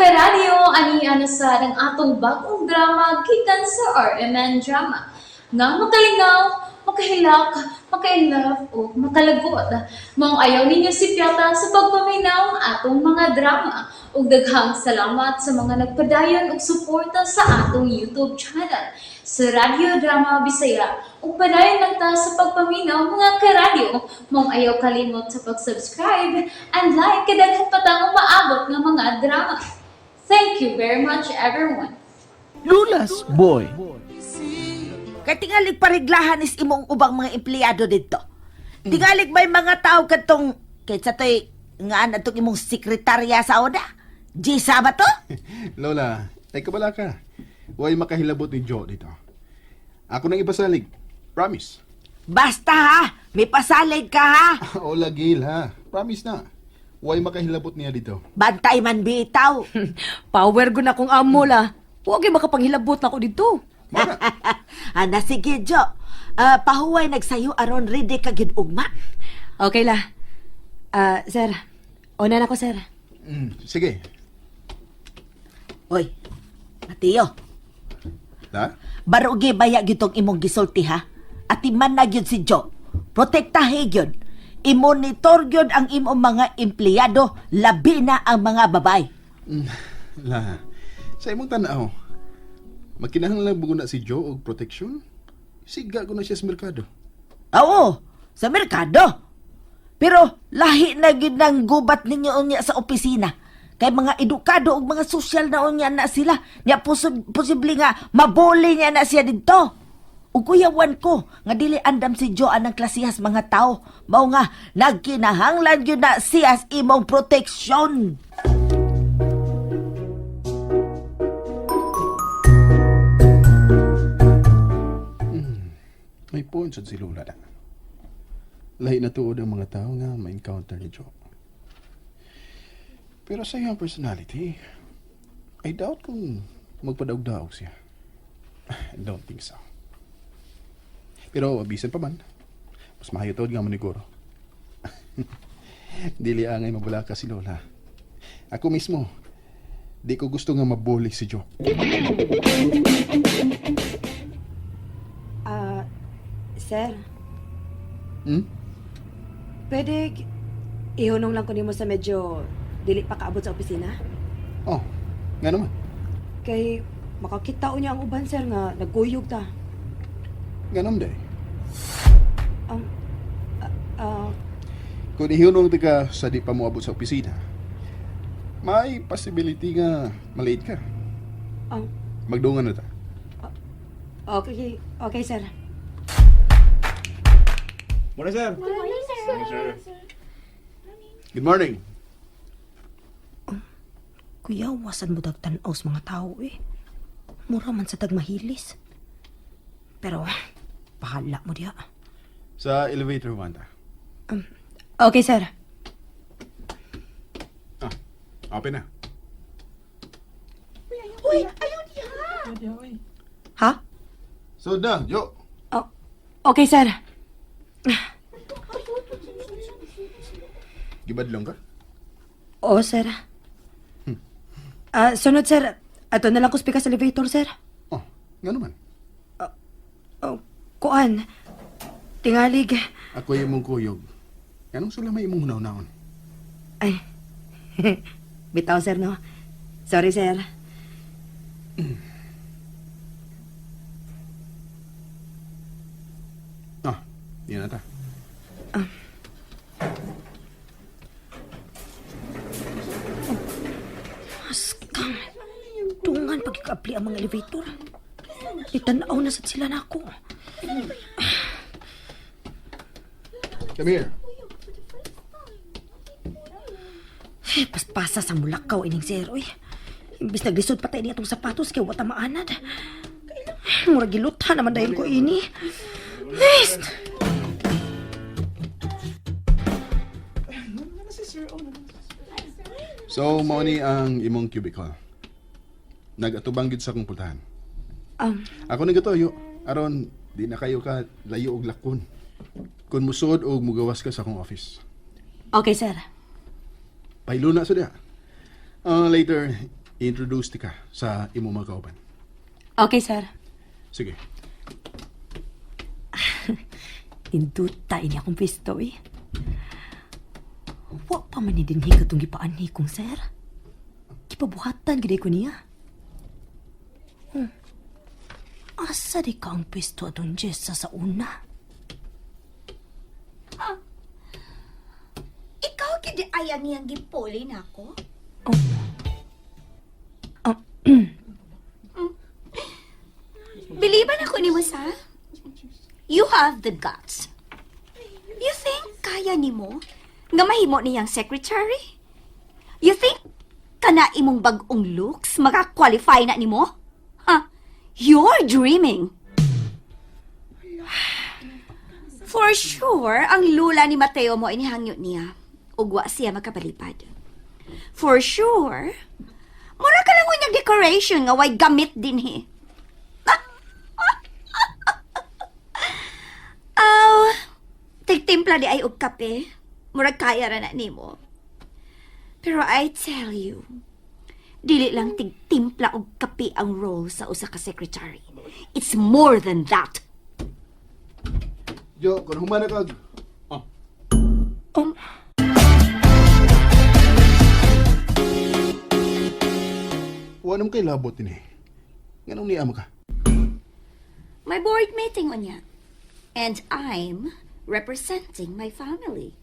Karadyo, ani na sa ang atong bagong drama gikan sa RMN Drama. Nga makalingaw, makahilak, makainlove o makalagot. Maong ayaw ninyo sipyata sa pagpaminaw ang atong mga drama. Ug daghang salamat sa mga nagpadayon og suporta sa atong YouTube channel sa Radyo Drama Bisaya. Ug padayon lang ta sa pagpaminaw, mga karadyo. Maong ayaw kalimot sa pag-subscribe and like kay daghan pa tang umaabot nga mga drama. Thank you very much, everyone. Lula's Boy. Kay tingalig pariglahan is imong ubang mga empleyado didto. Tingalig may mga tao kadtong kaysa toy nga atong imong sekretarya sa oda. Gisa ba to? Lola, teka bala ka. Huwag makahilabot ni Joe dito. Ako nang ipasalig. Promise. Basta ha, may pasalig ka ha. Hola, Gil, ha. Promise na. Huwag makahilabot niya dito. Bantay man bitaw. Power gun akong amo la. Huwag yung makapanghilabot na ako dito. Mara. Ana sige Jo. Ah, pahuway nagsayo aron ready ka gid ugma. Okay la. Ah, sir. Una na ko, sir. Sige. Oy, Mateo, La? barugi baya gyud tong imong gisulti ha. Atiman na gyud si Jo. Protektahe gyud. I-monitor gyud ang imong mga empleyado, labi na ang mga babae. La. Sa imong tanaw, magkinahanglan ba na si Joe og protection? Siga ko na siya sa merkado. Oo, sa merkado. Pero lahi na gyud ng gubat ninyo unya sa opisina. Kay mga edukado ug mga sosyal na unya na sila. Nya posible nga mabuli niya na siya didto. Ug kuyawan ko nga dili andam si Joan ang klasihas mga tao. Mao nga nagkinahanglan gyud na siya sa imong proteksyon. May point sad si Lola na. Lahi na tuod ang mga tao nga ma-encounter ni Joe. Pero sa iyang personality, I doubt kung magpadaog-daog siya. I don't think so. Pero bisan pa man, mas mahayo tuod nga maniguro. Dili angay mabula ka si Lola. Ako mismo, di ko gusto nga mabuli si Joe. Ah, sir. Hmm? Pwede ihunong lang ko nimo sa medyo dili pa kaabot sa opisina. Oh, nga naman. Kay makakita niya ang uban, sir, nga nagkuyog ta. Nga naman day. Ang ah, ah, Kung ihunong ka sa di pa moabot sa opisina, may possibility nga malate ka. ang Magdungan na ta. okay, okay, sir. Morning, sir. Good morning. Kuya, wasan mo dagtan-aw sa mga tao eh. Mura man sa tagmahilis. Pero, bahala mo diya. Sa elevator 1 ta. Okay, sir. Ah, open na. Ha? So na, Jo. Oh, okay, sir. Gibadlong ka? Oo, sir. Ah, sunod, sir. Ato na lang ko speaker sa elevator, sir. Oh, nga naman. Oh, kuan. Tingalig. Ako yung imong kuyog. Anong sula may imong hunaw-naon? Ay. Bitaw, sir, no? Sorry, sir. Ah, di na ta. Askang. Tungan pagkakaapli ang mga elevator. Itanaw na sad sila nako. Come here. Eh, paspasa sa mulakaw ining sir, oy. Imbis naglisod pa tayo niya itong sapatos kay wata maanad. Mura gilutha naman dahil ko ini. Ay, So, mao ni ang imong cubicle. Nagatubang gid sa akong pultahan. Ako nagatuyo aron di na kayo ka layo og lakon. Kung musuod og mugawas ka sa akong office. Okay, sir. Pahilo na sa diha. Ah, later, I-introduce ti ka sa imo mga kauban. Okay, sir. Sige. Induta ini akong pisto eh. Wa pa man ni dinhi katong gipaanhi kong sir. Gipabuhatan gid ko niya. Asa di ka ang pisto atong Jessa sa una? Ikaw gid ay ang iyang gipuli nako. Oh. Biliban ako nimo sa. You have the guts. You think kaya nimo nga mahimo niyang secretary? You think kana imong bag-ong looks maka-qualify na nimo? Ha? You're dreaming. For sure, ang lula ni Mateo mo inihangyo niya. Ug wa siya makapalipad. For sure, mura ka lang unyag decoration nga way gamit dinhi. Aw, tigtimpla di ay og kape. Murag kaya ra na nimo. Pero I tell you, dili lang tigtimpla og kape ang role sa usa ka secretary. It's more than that. Jo, kung humana kag... Oh. Wa naman kay labot ini. Nganong niya mo ka? My board meeting unya. And I'm representing my family.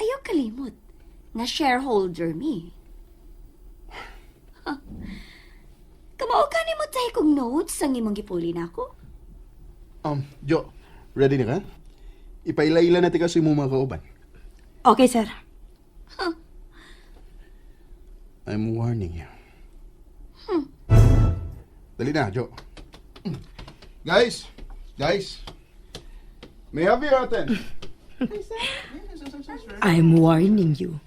Ayaw kalimot na shareholder me. Huh. Kamao ka nimo tay kong notes ang imong gipuli nako. Jo, ready na ka? Ipaila-ila natin ka sa imong mga kauban. Okay, sir. I'm warning you. Dali na, Jo. Guys! Guys! May I have your attention? I'm warning you.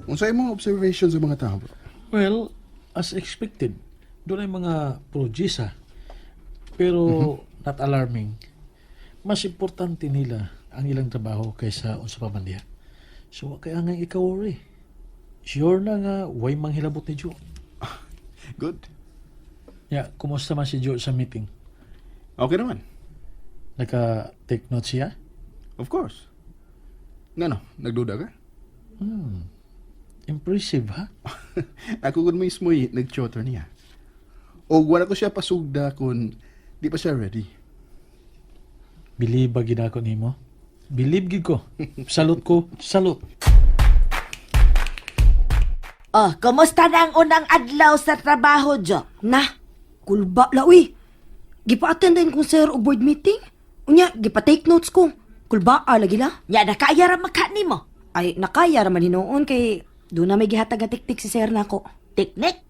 Unsa imong observation sa mga tao, bro? Well, as expected, doon ay mga projects ha. Pero not alarming. Mas importante nila ang ilang trabaho kaysa unsa pa man diha. So, wa kaya nga ikaw worry. Sure na nga, way manghilabot ni Joe. Good. Ya, kumusta man si Joe sa meeting? Okay naman. Naka-take notes siya? Of course. Ngano, nagduda ka? Impressive, ha? Ako gud mismo nag-tutor niya. O wala ko siya pasugda kung di pa siya ready. Believe ba gid ako nimo? Believe gid ko. Salute ko, salute. Oh, kumusta na ang unang adlaw sa trabaho, Jo? Na, kulba la uy. Gipa-attend din kong sir og board meeting. Unya, gipa-take notes ko. Kulba lagi la. Nya nakaya ra maka nimo. Ay, nakaya ra man hinuon kay doon na may gihatag nga tiktik si sir nako. Teknik?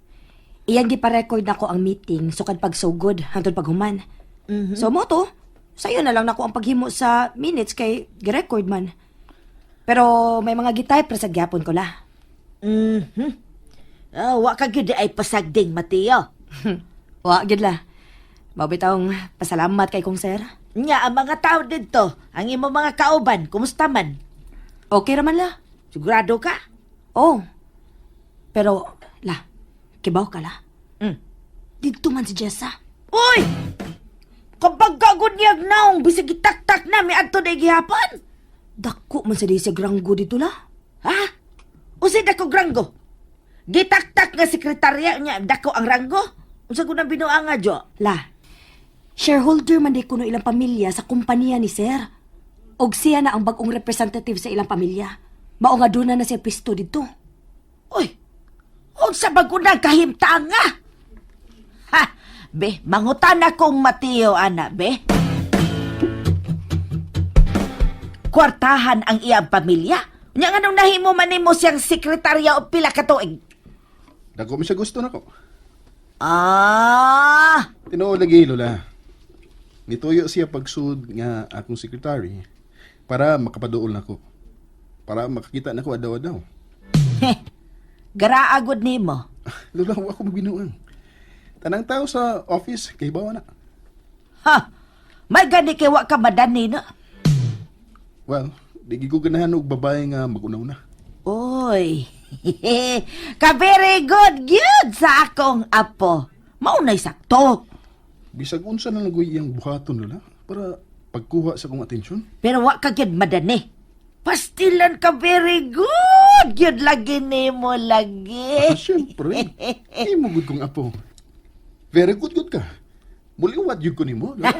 Iyang gipa-record nako ang meeting sukad pagsugod hangtod paghuman. So mo to, sayo na lang nako ang paghimo sa minutes kay girecord man. Pero may mga gitype ra sa gyapon ko la. Ah, wa ka gyud ay pasagding, Mateo. Wa gyud la. Mao bitawng pasalamat kay kong sir. Nya ang mga tao didto, ang imong mga kauban, kumusta man? Okay ra man la. Sigurado ka? Oh. Pero la, kibaw ka la. Didto man si Jessa. Uy! Kapag gagod niyag naong, bisag gitaktak na, may adto na gihapon. Dako man sa di siya granggo dito la. Ha? Unsay dako ranggo? Gitaktak nga sekretarya niya, dako ang ranggo? Unsa ko nang binuang nga, Jo? La, shareholder man di kuno ilang pamilya sa kumpanya ni Sir. Og siya na ang bagong representative sa ilang pamilya. Mao nga doon na na siya pisto dito. Uy! Unsa ba ko na kahimtanga? Ha! Be, mangutan akong Mateo, ana, be. Kwartahan ang iyang pamilya. Nya nganong nahimo man nimo siyang sekretarya o pila ka tuig? Dako mo siya gusto nako. Ah! Tinuod lagi, Lola. Nituyo siya pagsud nga akong secretary para makapaduol nako. Para makakita nako adaw-adaw. Heh. Garaagod nimo. Lola, wa ko magbinuang. Tanang tao sa office kay bawa na. Ha! May gani kay wa ka madani no. Well, di gyud ko ganahan og babae nga mag-una-una. Uy, ka very good gyud sa akong apo. Maunay sakto. Bisag unsa na lang iyang buhaton, Lola, para pagkuha sa akong atensyon. Pero wa ka gyud madani. Pastilan ka very good gyud lagi nimo lagi. Ah, syempre. Imo gud kong apo. Very good good ka. Muliwat gyud ko nimo, Lola.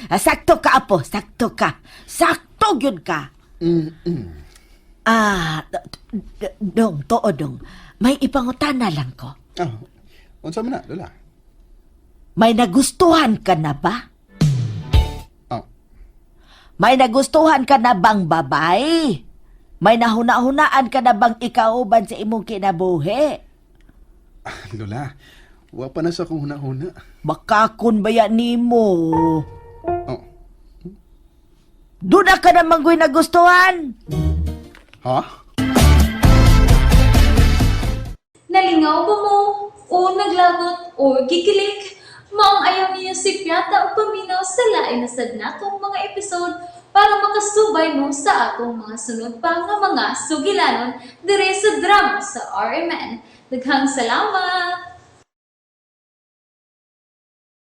Ah, sakto ka apo, sakto ka. Sakto gyud ka. Ah, dong, tuo dong. May ipangutana lang ko. Ah, unsa man na, Lola? May nagustuhan ka na ba? Ah, May nagustuhan ka na bang babae? May nahuna-hunaan ka na bang ikauban sa imong kinabuhi? Lola, wa pa na sa akong huna-huna. Makakon ba yan nimo? Oh, Doon na ka na manggoy nagustuhan. ha? Nalingaw ba mo? O naglagot o gikilig? Maong ayaw niyo si Piata o paminaw sa lain na sad natong mga episode para makasubay mo sa atong mga sunod pa nga mga sugilanon dire sa drama sa RMN. Daghang salamat!